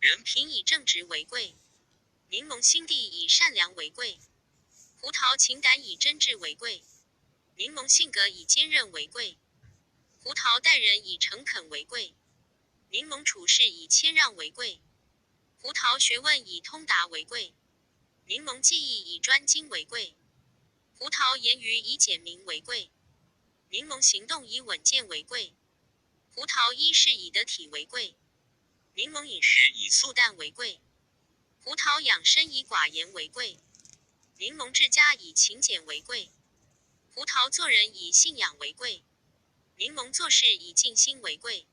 人品以正直為貴。檸檬心地以善良為貴。胡桃情感以真摯為貴。檸檬性格以堅韌為貴。胡桃待人以誠懇為貴。檸檬處事以謙讓為貴。胡桃學問以通達為貴。檸檬技藝以專精為貴。胡桃言語以簡明為貴。檸檬行動以穩健為貴。胡桃衣飾以得體為貴。檸檬飲食以素淡為貴。胡桃養生以寡言為貴。檸檬治家以勤儉為貴。胡桃做人以信仰為貴。檸檬做事以盡心為貴。